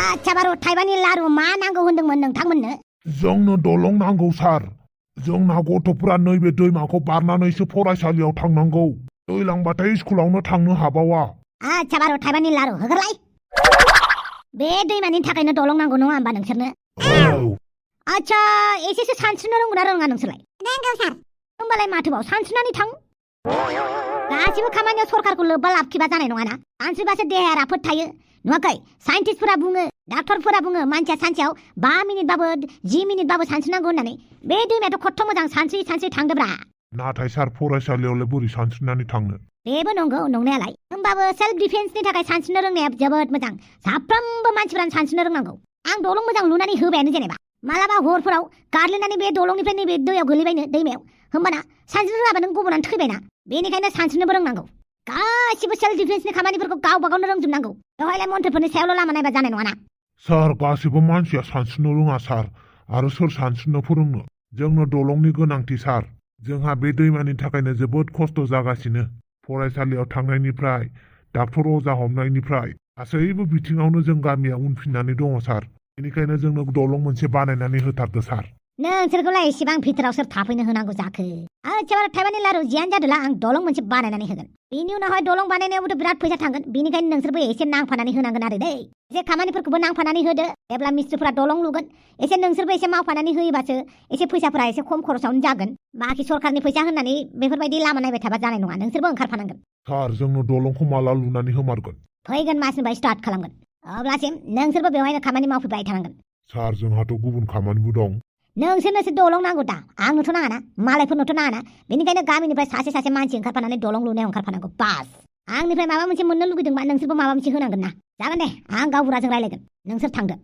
आच्छा बारु थाइबानि लारु मा नांगौ होनदोंमोन नोंथांमोननो? जोंनो दलं नांगौ सार। जोंना गथ'फोरा नैबे दैमाखौ बारनानैसो फरायसालियाव थांनांगौ। दैलांबाथाय स्कुलावनो थांनो हाबावा। आच्छा बारु थाइबानि लारु होगोरलाय। बे दैमानि थाखायनो दलं नांगौ नङा होमबा नोंसोरनो? औ। आच्छा एसेसो सानस्रिनो रोंगौना रोङा नोंसोरलाय? रोंगौ सार। होमबालाय माथोबाव सानस्रिनानै थां। गासिबो खामानियाव सरकारखौ लोब्बा लाखिबा जानाय नङाना। सानस्रिबासो देहाया राफोद थायो। नुवाखै साइन्टिस्टफोरा बुङो, डाक्टरफोरा बुङो मानसिया सानसेयाव 5 मिनिटबाबो 10 मिनिटबाबो सानस्रिनांगौ होननानै। बे दैमायाथ' खथ्थ' मोजां सानस्रि सानस्रि थांदोब्रा। नाथाय सार फरायसालियावलाय बोरै सानस्रिनानै थांनो? बेबो नंगौ नंनायालाय। होमबाबो सेल्फ डिफेन्सनि थाखाय सानस्रिनो रोंनाया जोबोद मोजां। साफ्रोमबो मानसिफोरानो सानस्रिनो रोंनांगौ। आं दलं मोजां लुनानै होबायानो जेनेबा। मालाबा हरफोराव गारलिनानै बे दलंनिफ्राय नैबे दैयाव गोलैबायनो दैमायाव। होमबाना सानस्रिनो रोङाबा नों गबनानै थैबायना। बेनिखायनो सानस्रिनोबो रोंनांगौ। गासिबो सेल्फ डिफेन्सनि खामानिफोरखौ गावबा गावनो रोंजोबनांगौ। बेवहायलाय मन्थ्रिफोरनि सायावल' लामा नायबा जानाय नङाना। सार गासिबो मानसिया सानस्रिनो रोङा सार। आरो सोर सानस्रिनो फोरोंनो? जोंनो दलंनि गोनांथि सार। जोंहा बे दैमानि थाखायनो जोबोद खस्थ' जागासिनो। फरायसालियाव थांनायनिफ्राय डाक्टर अजा हमनायनिफ्राय गासैबो बिथिङावनो जों गामिया उनफिननानै दङ सार। बेनिखायनो जोंनो दलं मोनसे बानायनानै होथारदो सार। नोंसोरखौलाय एसेबां भितराव सोर थाफैनो होनांगौ जाखो? आच्छा बारु थाइबानि लारु जियानो जादोला आं दलं मोनसे बानायनानै होगोन। बेनि उनावहाय दलं बानायनायावबोथ' बिराद फैसा थांगोन। बेनिखायनो नोंसोरबो एसे नांफानानै होनांगोन आरो दै। एसे खामानिफोरखौबो नांफानानै होदो। जेब्ला मिस्ट्रिफोरा दलं लुगोन एसे नोंसोरबो एसे मावफानानै होयोबासो एसे फैसाफोरा एसे खम खरसावनो जागोन। बाखि सरकारनि फैसा होननानै बेफोरबायदि लामा नायबाय थाबा जानाय नङा। नोंसोरबो ओंखारफानांगोन। सार जोंनो दलंखौ माला लुनानै होमारगोन? फैगोन मासनिफ्राय स्टार्ट खालामगोन। अब्लासिम नोंसोरबो बेवहायनो खामानि मावफैबाय थानांगोन। सार जोंहाथ' गुबुन खामानिबो दं। नोंसोरनोसो दलं नांगौ दा। आंनोथ' नाङाना, मालायफोरनोथ' नाङाना। बेनिखायनो गामिनिफ्राय सासे सासे मानसि ओंखारफानानै दलं लुनायाव ओंखारफानांगौ बास। आंनिफ्राय माबा मोनसे मोननो लुगैदोंबा नोंसोरबो माबा मोनसे होनांगोन ना। जागोन दे आं गावबुराजों रायलायगोन। नोंसोर थांदो।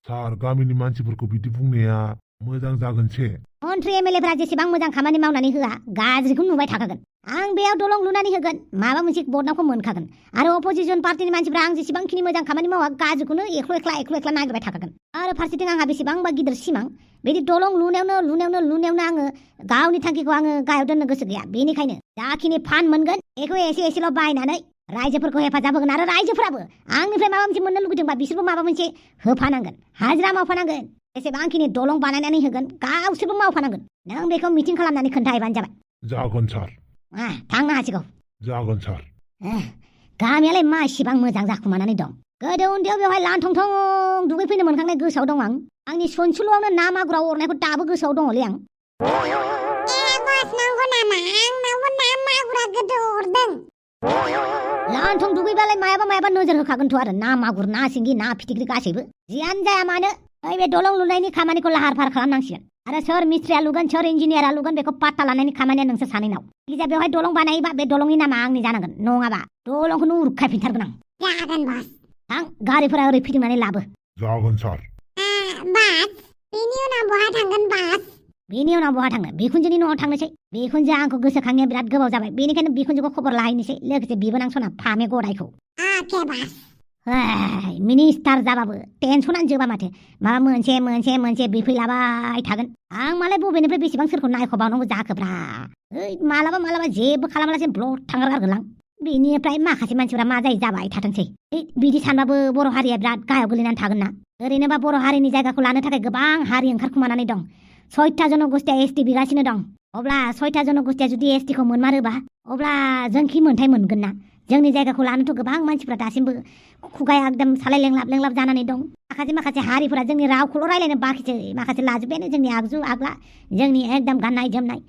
सार गामिनि मानसिफोरखौ बिदि बुंनाया मोजां जागोनसे। मन्त्रि एमएलएफोरा जेसेबां मोजां खामानि मावनानै होआ गाज्रिखौ नुबाय थाखागोन। आं बेयाव दलं लुनानै होगोन। माबा मोनसे बदनामखौ मोनखागोन। आरो अपोजिसन पार्टिनि मानसिफ्रा आं जेसेबांखिनि मोजां खामानि मावा गाज्रिखौनो एख्ल' एख्ला नागिरबाय थाखागोन। आरो फारसेथिं आंहा बेसेबांबा गिदिर सिमां। बिदि दलं लुनायावनो आङो गावनि थांखिखौ आङो गाहायाव दोननो गोसो गैया। बेनिखायनो जाखिनि फान्ड मोनगोन बेखौ एसे एसेल' बाहायनानै रायजोफोरखौ हेफाजाब होगोन। आरो रायजोफोराबो आंनिफ्राय माबा मोनसे मोननो लुगैदोंबा बिसोरबो माबा मोनसे होफानांगोन। हाजिरा मावफानांगोन। जेसेबांखिनि दलं बानायनानै होगोन गावसोरबो मावफानांगोन। नों बेखौ मिटिं खालामनानै खोन्थाहैबानो जाबाय। जागोन सार। थांनो हासिगौ। जागोन सार। गामियालाय मा इसिबां मोजां जाखुमानानै दं। गोदो उन्दैयाव बेवहाय लांथं थं दुगैफैनो मोनखांनाय गोसोआव दं आं। आंनि सनसुलुआवनो ना मागुराव अरनायखौ दाबो गोसोआव दङलै आं। लांथं दुगैबालाय मायाबा नोजोर होखागोनथ' आरो ना मागुर, ना सिंगि, ना फिथिख्रि गासैबो। जियानो जाया मानो बे दलं लुनायनि खामानिखौ लाहार फाहार खालामनांसिगोन। आरो सोर मिस्ट्रिया लुगोन सोर इन्जिनियारा लुगोन बेखौ पात्ता लानायनि खामानिया नोंसोर सानैनाव। जायखिजाया बेवहाय दलं बानायोबा बे दलंनि नामा आंनि जानांगोन। नङाबा दलंखौनो उरखायफिनथारगोन आं। जागोन बस। थां गारिफोरा ओरै फिदिंनानै लाबो। जागोन सार। बास बेनि उनाव बहा थांगोन बास? बेनि उनाव बहा थांनो? बिखुनजोनि न'आव थांनोसै। बिखुनजोआ आंखौ गोसोखांनाया बिराद गोबाव जाबाय। बेनिखायनो बिखुनजोखौ खबर लाहैनोसै। लोगोसे बिबोनां सना फामे गदायखौ। अके बास। मिनिस्टार जाबाबो टेनसनानो जोबा माथो। माबा मोनसे बिफैलाबाय थागोन। आं मालाय बबेनिफ्राय बेसेबां सोरखौ नायख'बावनांगौ जाखोब्रा। मालाबा जेबो खालामालासिनो ब्लड थांगारगारगोनलां। बेनिफ्राय माखासे मानसिफ्रा मा जायो जाबाय थाथोंसै। बिदि सानबाबो बर' हारिया बिराद गाहायाव गोलैनानै थागोन ना। ओरैनोबा बर' हारिनि जायगाखौ लानो थाखाय गोबां हारि ओंखारखुमानानै दं। 6था जनगोष्ठिया एसटि बिगासिनो दं। अब्ला 6था जनगोष्ठिया जुदि एसटिखौ मोनमारोबा अब्ला जोंखि मोन्थाय मोनगोन ना। जोंनि जायगाखौ लानोथ' गोबां मानसिफ्रा दासिमबो खुगाया एकदम सालाय लेंलाब जानानै दं। माखासे हारिफोरा जोंनि रावखौल' रायलायनो बाखिसै। माखासे लाजोब्बायानो जोंनि आगजु आग्ला, जोंनि एकदम गाननाय जोमनाय।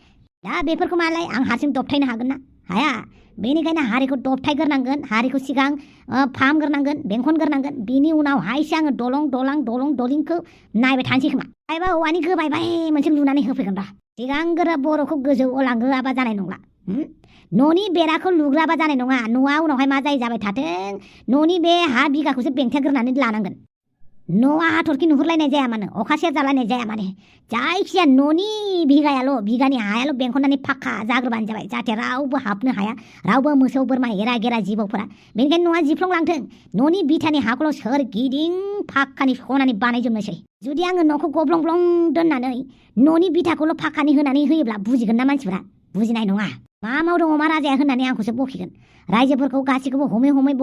दा बेफोरखौ मालाय आं हारसिं दबथायनो हागोन ना? हाया। बेनिखायनो हारिखौ दबथायग्रोनांगोन। हारिखौ सिगां फाहामग्रोनांगोन, बेंखनग्रोनांगोन। बिनि उनावहायसो आङो दलिंखौ नायबाय थानोसै खोमा। आयबा औवानि गोबायबाय मोनसे लुनानै होफैगोन रा। सिगांग्रो बर'खौ गोजौआव लांग्रोआबा जानाय नंला। न'नि बेराखौ लुग्राबा जानाय नङा। न'आ उनावहाय मा जायो जाबाय थाथों। न'नि बे हा बिगाखौसो बेंथेग्रोनानै लानांगोन। न'आ हाथरखि नुहुरलायनाय जाया मानो, अखा सेर जालायनाय जाया माने। जायखिया न'नि बिगानि हायाल' बेंखननानै फाक्का जाग्रोबानो जाबाय। जाहाथे रावबो हाबनो हाया, रावबो मोसौ बोरमा एरा गेरा जिबौफोरा। बेनिखायनो न'आ जिफ्लंलांथों। न'नि बिथानि हाखौल' सोरगिदिं फाक्कानि सनानै बानायजोबनोसै। जुदि आङो न'खौ गब्लं दोननानै न'नि बिथाखौल' फाक्कानि होनानै होयोब्ला बुजिगोन ना मानसिफ्रा? बुजिनाय नङा। मा मावदों अमाराजाया होननानै आंखौसो बखिगोन रायजोफोरखौ गासैखौबो हमै हमै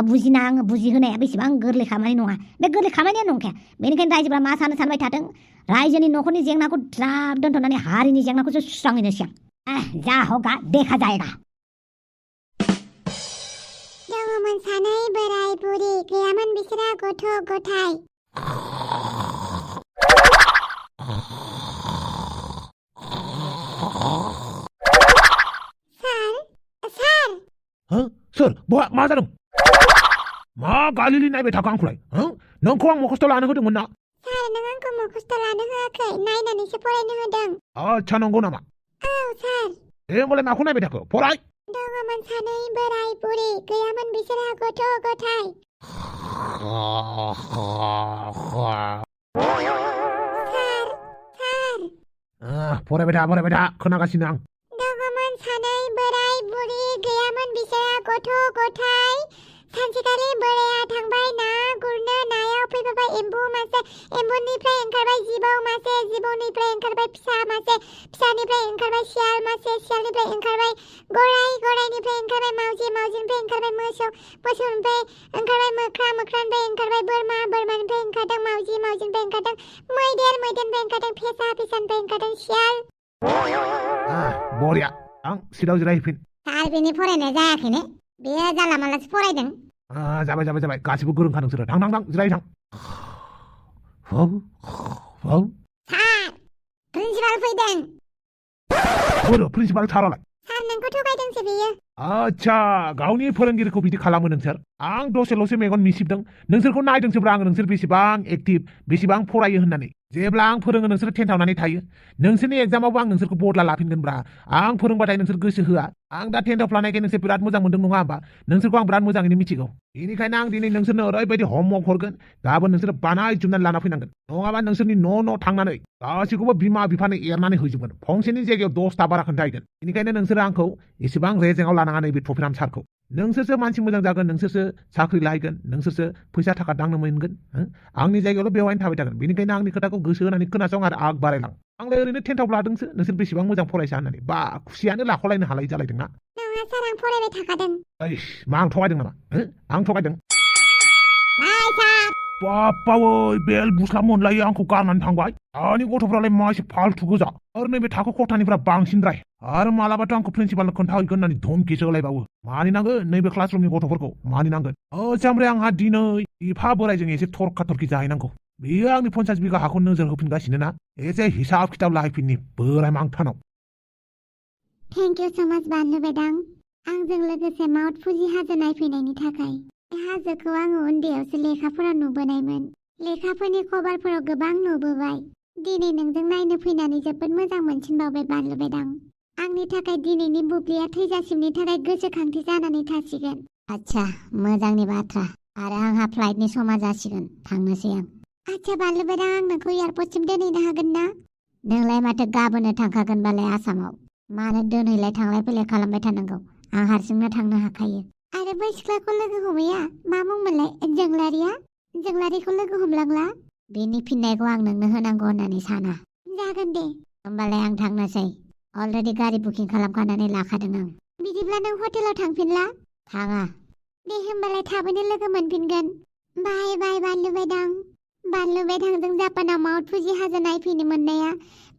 बुजिना आङो बुजिहोनाया बेसेबां गोरलै खामानि नङा बे गोरलै खामानियानो नंखाया बेनिखायनो रायजोफ्रा मा सानो सानबाय थाथों रायजोनि न'खरनि जेंनाखौ ज्राब दोनथ'नानै हारिनि जेंनाखौसो सुस्रांहैनोसै आं जा होगा देखा जाएगा दङमोन सानै बोराय बुरि गैयामोन बिसोरा गथ' गथाय सोर बहा मा जादों मा गालिलि नायबाय थाखो आंखौलाय नोंखौ आं मखस्थ' लानो होदोंमोन ना सार नों आंखौ मखस्थ' लानो होआखै नायनानैसो फरायनो होदों आच्छा नंगौ नामा औ सार होमबालाय माखौ नायबाय थाखो फराय दङमोन सानै बोराय बुरि गैयामोन बिसोरा गथ' गथाय फरायबाय था खोनागासिनो आं दङमोन सानै बोराय बुरि गैयामोन बिसोरा गथ' गथाय सानसेखालि बोराया थांबाय ना गुरनो नायाव फैफाबाय एम्बु मासे एम्बुनिफ्राय ओंखारबाय जिबौ मासे जिबौनिफ्राय ओंखारबाय फिसा मासे फिसानिफ्राय ओंखारबाय सियाल मासे सियालनिफ्राय ओंखारबाय गराय गरायनिफ्राय ओंखारबाय मावजि मावजिनिफ्राय ओंखारबाय मोसौ मोसौनिफ्राय ओंखारबाय मोख्रा मोख्रानिफ्राय ओंखारबाय बोरमा बोरमानिफ्राय ओंखारदों मावजि मावजिनिफ्राय ओंखारदों मैदेर मैदेरनिफ्राय ओंखारदों फेसा फेसानिफ्राय ओंखारदों सियाल बरिया आं सिटाव जिरायफिन सार बेनि फरायनाया जायाखैने बेयो जाला मालासो फरायदों जाबाय गासिबो गोरोंखा नोंसोरो थां जिराय थां सार प्रिन्सिपाल फैदों प्रिन्सिपाल सारालाय सार नोंखौ थगायदोंसो बेयो आच्छा गावनि फोरोंगिरिखौ बिदि खालामो नोंसोर आं दसेल'सो मेगन मिसिबदों नोंसोरखौ नायदोंसोब्रा आङो नोंसोर बेसेबां एक्टिभ बेसेबां फरायो होननानै जेब्ला आं फोरोङो नोंसोर थेन्थावनानै थायो नोंसोरनि एग्जामावबो आं नोंसोरखौ बदला लाफिनगोनब्रा आं फोरोंबाथाय नोंसोर गोसो होआ आं दा टेन्थाव लानायखाय नोंसोर बिराद मोजां मोनदों नङा होमबा नोंसोरखौ आं बिराद मोजाङैनो मिथिगौ बेनिखायनो आं दिनै नोंसोरनो ओरैबायदि होमवर्क हरगोन गाबोन नोंसोर बानायजोबनानै लाना फैनांगोन नङाबा नोंसोरनि न' थांनानै गासैखौबो बिमा बिफानो एरनानै होजोबगोन फंसेनि जायगायाव 10ता बारा खोन्थाहैगोन बेनिखायनो नोंसोरो आंखौ एसेबां रेजेङाव लानाङा नैबे टपिराम सारखौ नोंसोरसो मानसि मोजां जागोन नोंसोरसो साख्रि लाहैगोन नोंसोरसो फैसा थाखा दांनो मोनगोन आंनि जायगायावल' बेवहायनो थाबाय थागोन बेनिखायनो आंनि खोथाखौ गोसो होनानै खोनासं आरो आग बारायलां आंलाय ओरैनो टेन्थाव लादोंसो नोंसोर बेसेबां मोजां फरायसा होननानै बा खुसियानो लाख'लायनो हालाय जालायदोंना नङा सार आं फरायबाय थाखादों मा आं थगायदों नामा आं थगायदों नाय सार बाप्पावै बेल बुस्ला मोनलायो आंखौ गारनानै थांबाय दानि गथ'फ्रालाय मा एसे फाल्थु गोजा आरो नैबे थाखो खथानिफ्रा बांसिनद्राय आरो मालाबाथ' आंखौ प्रिन्सिपालनो खोन्थाहैगोन होननानै धमकिसो होलायबावो मानिनांगोन नैबे क्लासरुमनि गथ'फोरखौ मानिनांगोन ओमफ्राय आंहा दिनै बिफा बोरायजों एसे थरखा थरखि जाहैनांगौ बेयो आंनि 50 बिघा हाखौ नोजोर होफिनगासिनो ना एसे हिसाब खिथाब लाहैफिननि बोराय मांथानाव थेंक इउ सो माच बानलु बेदां आंजों लोगोसे माउथ फुजि हाजो नायफैनायनि थाखाय हाजोखौ आङो उन्दैयावसो लेखाफोराव नुबोनायमोन लेखाफोरनि कभारफोराव गोबां नुबोबाय दिनै नोंजों नायनो फैनानै जोबोद मोजां मोनसिनबावबाय बानलु बेदां आंनि थाखाय दिनैनि बुब्लिया थैजासिमनि थाखाय गोसोखांथि जानानै थासिगोन आच्छा मोजांनि बाथ्रा आरो आंहा फ्लाइटनि समा जासिगोन थांनोसै आं आच्छा बानलु बेदां आं नोंखौ एयारपर्टसिम दोनहैनो हागोन ना नोंलाय माथो गाबोननो थांखागोनबालाय आसामाव मानो दोनहैलाय थांलाय फैलाय खालामबाय थानांगौ आं हारसिंनो थांनो हाखायो आरो बै सिख्लाखौ लोगो हमैया मा मुंमोनलाय जोंलारिखौ लोगो हमलांला बेनि फिननायखौ आं नोंनो होनांगौ होननानै साना जागोन दे होमबालाय आं थांनोसै अलरेडि गारि बुकिं खालामखानानै लाखादों आं बिदिब्ला नों हटेलाव थांफिनला थाङा दे होमबालाय थाबैनो लोगो मोनफिनगोन बाय बाय बानलु बेदांजों जापानाव माउथ फुजि हाजो नायफैनो मोननाया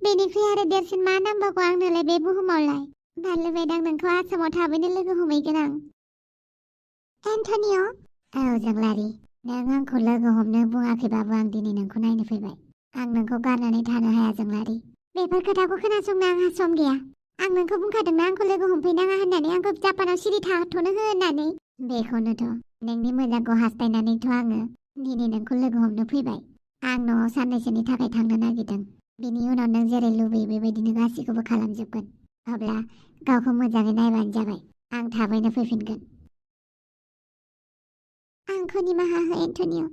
बेनिख्रुइ आरो देरसिन मा नांबावगौ आंनोलाय बे बुहुमावलाय बानलु बेदां नोंखौ आसामाव थाबैनो लोगो हमहैगोन आं एन्टनिय' औ जोंलारि नों आंखौ लोगो हमनो बुङाखैबाबो आं दिनै नोंखौ नायनो फैबाय आं नोंखौ गारनानै थानो हाया जोंलारि बेफोर खोथाखौ खोनासंनो आंहा सम गैया आं नोंखौ बुंखादोंना आंखौ लोगो हमफैनाङा होननानै आंखौ जापानाव सिरि थाथ'नो हो होननानै बेखौनोथ' नोंनि मोजांखौ हास्थायनानैथ' आङो दिनै नोंखौ लोगो हमनो फैबाय आं न'आव साननैसोनि थाखाय थांनो नागिरदों बिनि उनाव नों जेरै लुबैयो बेबायदिनो गासैखौबो खालामजोबगोन अब्ला गावखौ मोजाङै नायबानो जाबाय आं थाबैनो फैफिनगोन आंखौ निमाहा हो एन्टनिय'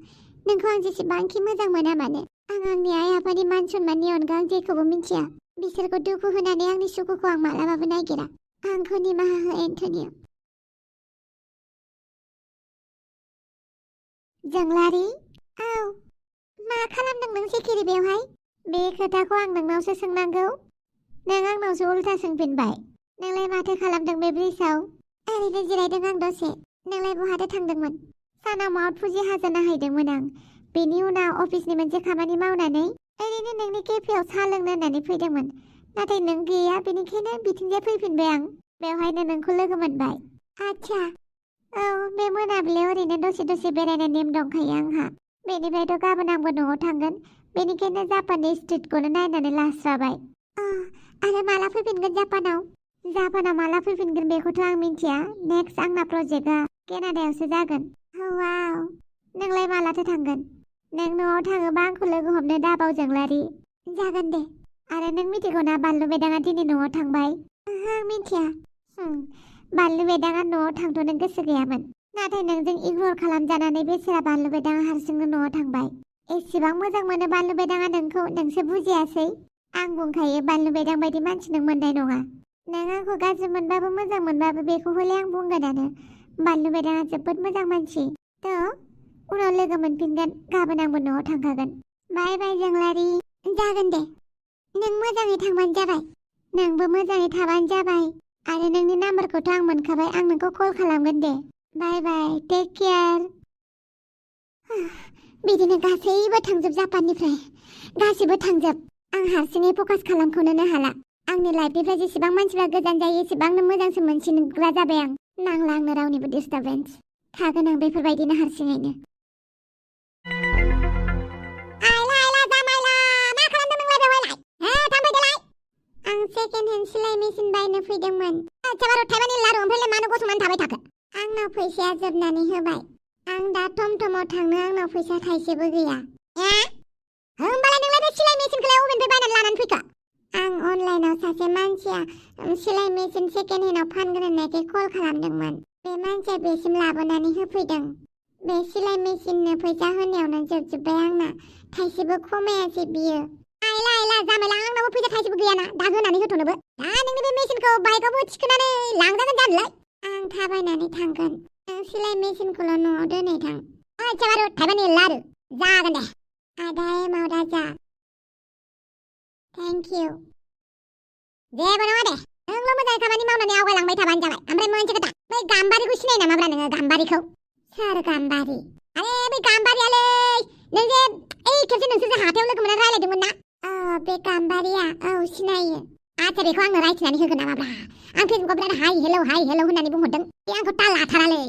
नोंखौ आं जेसेबांखि मोजां मोना मानो आं आंनि आइ आफानि मान सन्माननि अनगा आं जेखौबो मिथिया बिसोरखौ दुखु होनानै आंनि सुखुखौ आं मालाबाबो नागिरा आंखौ निमाहा हो एन्टनिय' जोंलारि औ मा खालामदों नों सिखिरि बेवहाय बे खोथाखौ आं नोंनावसो सोंनांगौ नों आंनावसो उल्था सोंफिनबाय नोंलाय माथो खालामदों बे ब्रिजआव? ओरैनो जिरायदों आं दसे। नोंलाय बहाथो थांदोंमोन? सानाव माउन्ट फुजि हाजो नायहैदोंमोन आं। बेनि उनाव अफिसनि मोनसे खामानि मावनानै ओरैनो नोंनि केफेआव साहा लोंनो होननानै फैदोंमोन। नाथाय नों गैया, बेनिखायनो बिथिंजाय फैफिनबाय आं। बेवहायनो नोंखौ लोगो मोनबाय। आच्छा, औ, बे मोनाबिलियाव ओरैनो दसे बेरायनाय नेम दंखायो आंहा। बेनिफ्रायथ' गाबोन आंबो न'आव थांगोन। बेनिखायनो जापाननि स्ट्रिटखौनो नायनानै लास्राबाय। आरो माला फैफिनगोन जापानाव? जापानाव माला फैफिनगोन बेखौथ' आं मिन्थिया। नेक्स्ट आंना प्रजेक्टआ केनाडायावसो जागोन। वाव, नोंलाय मालाथो थांगोन? नों न'आव थाङोबा आंखौ लोगो हमनो दाबाव जोंलारि। जागोन दे। आरो नों मिथिगौ ना बानलु बेदाङा दिनै न'आव थांबाय? आं मिन्थिया। बानलु बेदाङा न'आव थांथ'नो गोसो गैयामोन। नाथाय नोंजों इगनर खालामजानानै बेसेरा बानलु बेदाङा हारसिंनो न'आव थांबाय। एसेबां मोजां मोनो बानलु बेदाङा नोंखौ, नोंसो बुजियासै। आं बुंखायो बानलु बेदां बायदि मानसि नों मोननाय नङा। नों आंखौ गाज्रि मोनबाबो मोजां मोनबाबो बेखौ हले आं बुंगोनानो। बानलु बेदाङा जोबोद मोजां मानसि। उनाव लोगो मोनफिनगोन। गाबोन आंबो न'आव थांखागोन। बाय बाय जोंलारि। जागोन दे। नों मोजाङै थांबानो जाबाय। नोंबो मोजाङै थाबानो जाबाय। आरो नोंनि नाम्बारखौथ' आं मोनखाबाय। आं नोंखौ कल खालामगोन दे। बाय बाय, टेक केयार। बिदिनो गासैबो थांजोब जापाननिफ्राय। गासैबो थांजोब। आं हारसिङै फकास खालामख'नोनो हाला। आंनि लाइफनिफ्राय जेसेबां मानसिफ्रा गोजान जायो एसेबांनो मोजांसो मोनसिनग्रा जाबाय आं। नांला आंनो रावनिबो डिस्टार्बेन्स। थागोन आं बेफोरबायदिनो हारसिङैनो। आं सेकेन्ड हेन्ड सिलाइ मेसिन बायनो फैदोंमोन। आच्छा बारु थाइबानि लारु, ओमफ्रायलाय मानो गसंनानै थाबाय थाखो? आंनाव फैसाया जोबनानै होबाय। आं दा टमटमाव थांनो आंनाव फैसा थाइसेबो गैया। होमबालाय नोंलाय बे सिलाइ मेसिनखौलाय अबेनिफ्राय बायनानै लानानै फैखो? आं अनलाइनाव सासे मानसिया सिलाइ मेसिन सेकेन्ड हेन्डआव फानगोन होननायखाय कल खालामदोंमोन। बे मानसिया बेसिम लाबोनानै होफैदों। बे सिलाइ मेसिननो फैसा होनायावनो जोबजोब्बाय आंना। थाइसेबो खमायासै बियो। आइला जामाइला, आंनावबो फैसा थाइसेबो गैयाना दा होनानै होथ'नोबो। दा नोंनि बे मेसिनखौ बाइकआवबो थिखोनानै लांजागोन जानोलाय? आं थाबायनानै थांगोन। नों सिलाइ मेसिनखौल' न'आव दोनहैथां। आच्छा बारु थाइबानि लारु। जागोन दे। आदा एमाव दाजा। Thank you. जेबो नङा दे। नोंल' मोजाङै खामानि मावनानै आवगायलांबाय थाबानो जाबाय। ओमफ्राय मोनसे खोथा, बै गाम्बारिखौ सिनायो नामाब्रा नोङो? गाम्बारिखौ? सोर गाम्बारि? आरे बै गाम्बारियालै, नों जे खेबसे नोंसोरजों हाथायाव लोगो मोननानै रायलायदोंमोन ना? बे गाम्बारिया? औ, सिनायो। आच्छा, बेखौ आंनो रायथिनानै होगोन नामाब्रा? आं फेसबुकआव बिराद हाय हेलौ होननानै बुंहरदों। बे आंखौ ताल लाथारालै।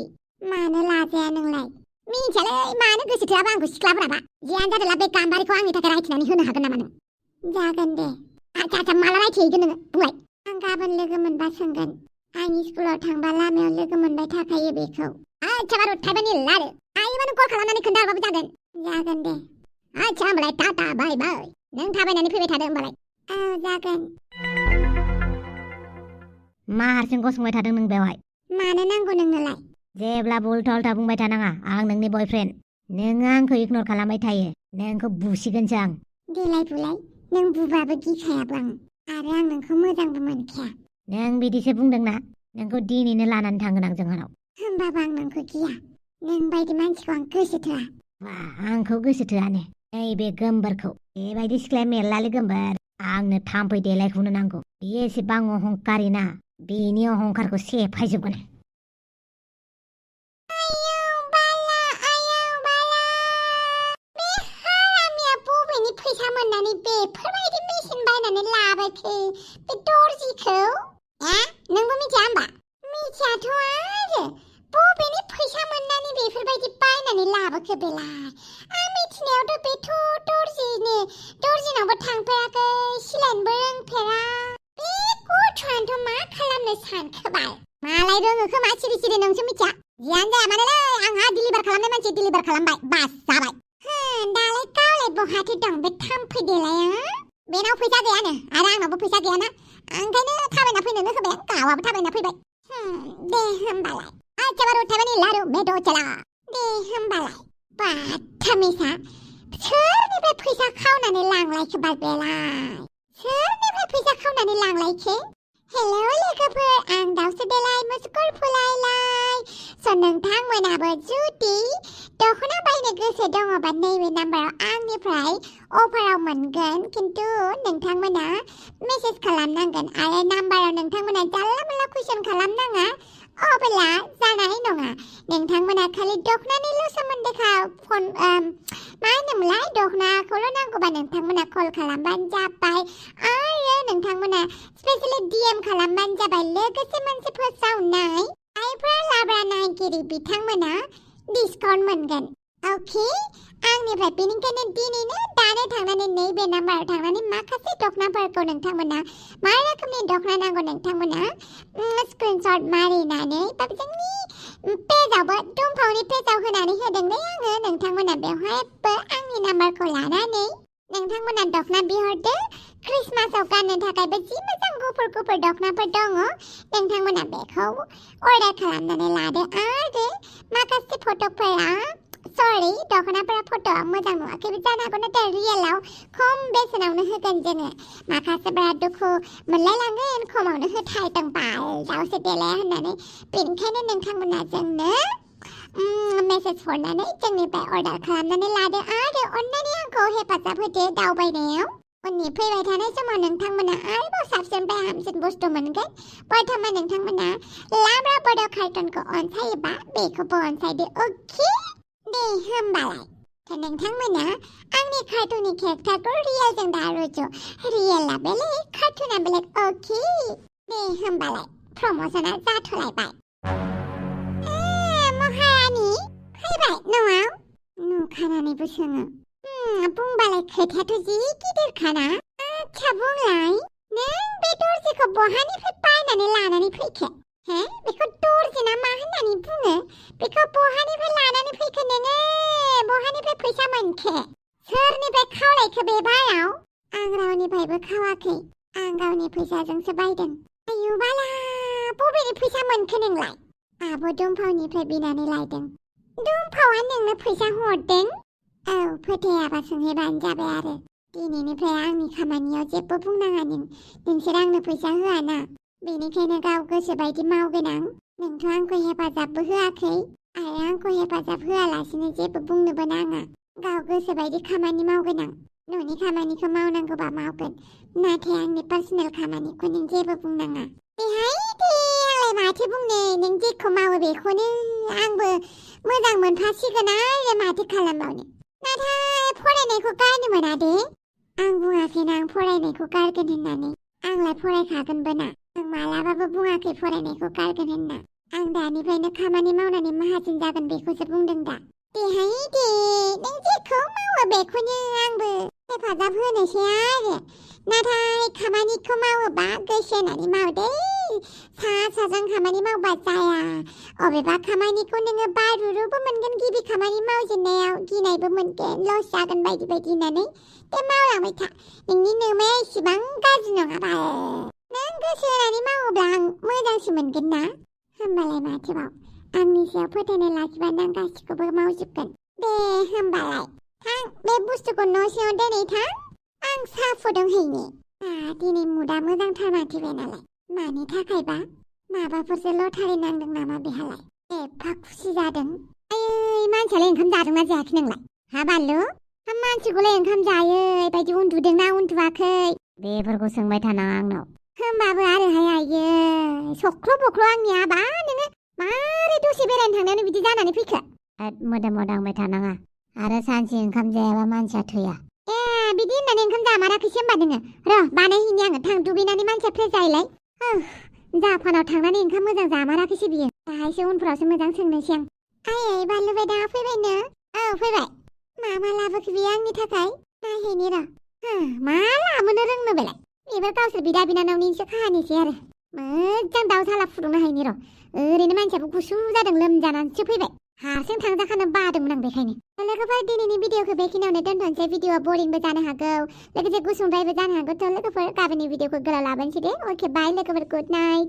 मानो लाजाया नोंलाय? मिन्थियालै, मानो गोसो थोआबा आंखौ सिख्लाफोराबा। जियानो जादोला बे गाम्बारिखौ आंनि थाखाय रायथिनानै होनो हागोन नामा नों? जागोन दे। आच्छा, माला रायथिहैगोन नोङो? बुंलाय। आं गाबोन लोगो मोनबा सोंगोन। आंनि स्कुलाव थांबा लामायाव लोगो मोनबाय थाखायो बेखौ। आच्छा बारु थाइबानि लारु। हायोबा नों कल खालामनानै खोन्थाहरबाबो जागोन। जागोन दे। आच्छा, होमबालाय टाटा बाय बाय। नों थाबायनानै फैबाय थादो होमबालाय। औ, जागोन। मा हारसिं गसंबाय थादों नों बेवहाय? मानो नांगौ नोंनोलाय? जेब्लाबो उल्था उल्था बुंबाय थानाङा। आं नोंनि बयफ्रेन्ड। नोङो आंखौ इगनर खालामबाय थायो। नोंखौ बुसिगोनसो आं। देलाय बुलाय। नों बुबाबो गिखायाबो आं। आरो आं नोंखौ मोजांबो मोनखाया। नों बिदिसो बुंदोंना? नोंखौ दिनैनो लानानै थांगोन आं जोंहानाव। होमबाबो आं नोंखौ गिया। नों बायदि मानसिखौ आं गोसो थोआ। आंखौ गोसो थोआनो? नैबे गोमबोरखौ। बेबायदि सिख्लाया मेरलालै गोमबोर। आंनो थाम्फै देलायखौनो नांगौ। बियो एसेबां अहंकारि ना, बेनि अहंकारखौ सेफायजोबगोन। फैसा मोननानै बेफोरबायदि मेसिन बायनानै लाबायखो बे दर्जिखौ? नोंबो मिथिया होमबा? मिथियाथ' आरो। बबेनि फैसा मोननानै बेफोरबायदि बायनानै लाबोखो बेलाय? आं मिथिनायावथ' बेथ' दर्जिनावबो थांफेराखै, सिलायनोबो रोंफेरा। बे गथ'आनोथ' मा खालामनो सानखोबाल? मालाय रोङो खोमा, सिरि सिरि नोंसो मिथिया। जियानो जाया मानोलै, आंहा डिलिभार खालामनाय मानसि डिलिभार खालामबाय। बास जाबाय। दालाय गावलाय बहाथो दं बे थाम्फै देलाया? बेनाव फैसा गैयानो, आरो आंनावबो फैसा गैयाना। ओंखायनो थाबायना फैनोनो होबाय आं। गावआबो थाबायना फैबाय। दे होमबालाय। आच्छा बारु थाइबानि लारु मेद' चला। दे होमबालाय। बाथामिसा, सोरनिफ्राय फैसा खावनानै लांलायखो बाल बेलाय? सोरनिफ्राय फैसा खावनानै लांलायखो? हेलौ लोगोफोर आं दाउसा देलाय मुसुगुर फुलायलाय नोंथांमोनाबो जुदि दख'ना बायनो गोसो दङबा नैबे नाम्बाराव आंनिफ्राय अफाराव मोनगोन खिन्थु नोंथांमोना मेसेज खालामनांगोन आरो नाम्बाराव नोंथांमोना जानला मोनला कुइसन खालामनाङा अब्ला जानाय नङा नोंथांमोना खालि दख'नानिल' सोमोन्दै फन मा होनोमोनलाय दख'नाखौल' नांगौबा नोंथांमोना कल खालामबानो जाबाय आरो नोंथांमोना स्पेशेलि DM खालामबानो जाबाय लोगोसे मोनसे फोसावनाय जायफोरा लाब्रा नायगिरि बिथांमोना डिसकाउन्ट मोनगोन अके आंनिफ्राय बेनिखायनो दिनैनो दानो थांनानै नैबे नाम्बाराव थांनानै माखासे दख'नाफोरखौ नोंथांमोना मा रोखोमनि दख'ना नांगौ नोंथांमोना स्क्रिनशट मारिनानै बा जोंनि पेजावबो दुम्फावनि पेजाव होनानै होदोंलै आङो नोंथांमोना बेवहायबो आंनि नाम्बारखौ लानानै नोंथांमोना दख'ना बिहरदो क्रिसमासाव गाननो थाखायबो जि मोजां गुफुर गुफुर दख'नाफोर दङ नोंथांमोना बेखौ अर्डार खालामनानै लादो आरो माखासे फट'फोरा सरि दख'नाफोरा फट'आ मोजां नुवाखैबो जानो हागौ नाथाय रियेलाव खम बेसेनावनो होगोन जोङो माखासेफोरा दुखु मोनलायलांगोन खमावनो होथारदों बाल दाउसो देलाया होननानै बेनिखायनो नोंथांमोना जोंनो मेसेज हरनानै जोंनिफ्राय अर्डार खालामनानै लादो आरो अननानै आंखौ हेफाजाब होदो दावबायनायाव उननि फैबाय थानाय समाव नोंथांमोना आरोबाव साबसिननिफ्राय हामसिन बुस्थु मोनगोन बर्थमान नोंथांमोना लाब्रा बड' कार्टुनखौ अनसायोबा बेखौबो अनसायदो अके दे होमबालाय नोंथांमोना आंनि कार्टुननि केरेक्टारखौ रियेलजों दा रुजु रियेला बेलेग कार्टुना बेलेग अके दे होमबालाय प्रम'सना जाथ'लायबाय महारानि फैबाय न'आव नुखानानैबो सोङो बुंबालाय खोथायाथ' जि गिदिरखाना आच्छा बुंलाय नों बे दर्जिखौ बहानिफ्राय बायनानै लानानै फैखो हे बेखौ दर्जि ना मा होननानै बुङो बेखौ बहानिफ्राय लानानै फैखो नोङो बहानिफ्राय फैसा मोनखो सोरनिफ्राय खावलायखो बे बाराव आं रावनिफ्रायबो खावाखै आं गावनि फैसाजोंसो बायदों आयु बाला बबेनि फैसा मोनखो नोंलाय आब' दुम्फावनिफ्राय बिनानै लायदों दुम्फावा नोंनो फैसा हरदों औ फोथायाबा सोंहैबानो जाबाय आरो दिनैनिफ्राय आंनि खामानियाव जेबो बुंनाङा नोंसोर आंनो फैसा होआ ना बेनिखायनो गाव गोसो बायदि मावगोन आं नोंथ' आंखौ हेफाजाबबो होआखै आरो आंखौ हेफाजाब होआलासिनो जेबो बुंनोबो नाङा गाव गोसो बायदि खामानि मावगोन आं न'नि खामानिखौ मावनांगौबा मावगोन नाथाय आंनि पार्सनेल खामानिखौ नों जेबो बुंनाङा बेहाय दे आंलाय माथो बुंनो नों जेखौ मावो बेखौनो आंबो मोजां मोनफासिगोन आरो माथो खालामबावनो नाथाय फरायनायखौ गारनो मोना दे आं बुङाखैना आं फरायनायखौ गारगोन होननानै आंलाय फरायखागोनबो ना आं मालाबाबो बुङाखै फरायनायखौ गारगोन होनना आं दानिफ्रायनो खामानि मावनानै माहाजोन जागोन बेखौसो बुंदों दा देहाय दे नों जेखौ मावो बेखौनो आंबो हेफाजाब होनोसै आरो नाथाय खामानिखौ मावोबा गोसो होनानै मावदे साजों खामानि मावबा जाया अबेबा खामानिखौ नोङो बारुरुबो मोनगोन गिबि खामानि मावजेननायाव गिनायबो मोनगोन लस जागोन बायदि बायदि होननानै दे मावलांबाय था नोंनि नोमाया इसेबां गाज्रि नङाबा नों गोसो होनानै मावोब्ला आं मोजांसो मोनगोन ना होमबालाय माथोबाव आंनि सायाव फोथायनाय लाखिबानो आं गासिखौबो मावजोबगोन दे होमबालाय थां बे बुस्थुखौ न' सिङाव दोनै थां आं साहा फुदुंहैनि दिनै मुदा मोजांथार माथिबाय नालाय मानि थाखायबा माबाफोरसो लटारि नांदों नामा बेहालाय एफा खुसि जादों आयै मानसियालाय ओंखाम जादोंना जायाखै नोंलाय हा बानलु मानसिखौलाय ओंखाम जायै बायदि उन्दुदोंना उन्दुवाखै बेफोरखौ सोंबाय थानाङा आंनाव होमबाबो आरोहाय आयै सख्ल' बख्ल' आंनि आबा नोङो मारै दसे बेरायनो थांनायावनो बिदि जानानै फैखो मोदोमाव दांबाय थानाङा आरो सानसे ओंखाम जायाबा मानसिया थैया बिदि होननानै ओंखाम जामाराखैसो होमबा नोङो र' बानायहैनि आङो थां दुगैनानै मानसिया फ्रेस जाहैलाय जापानाव थांनानै ओंखाम मोजां जामाराखैसो बियो दाहायसो उनफ्रावसो मोजां सोंनोसै आं आयै बानलु बायदा फैबायनो औ फैबाय मा लाबोखो बियो आंनि थाखाय नायहैनि र' मा लाबोनो रोंनो बेलाय बेबो गावसोर बिदा बिनानावनिसो खाहानिसै आरो मोजां दाउ साला फुदुंनो हायनि र' ओरैनो मानसियाबो गुसु जादों लोमजानानैसो फैबाय हारसिं थांजाखानो बादोंमोन आं बेखायनो लोगोफोर दिनैनि भिडिअखौ बेखिनियावनो दोनथ'नोसै भिडिअआ बरिंबो जानो हागौ लोगोसे गुसुंद्रायबो जानो हागौ थ' लोगोफोर गाबोननि भिडिअखौ गोलाव लाबोनोसै दे अके बाय लोगोफोर गुड नाइट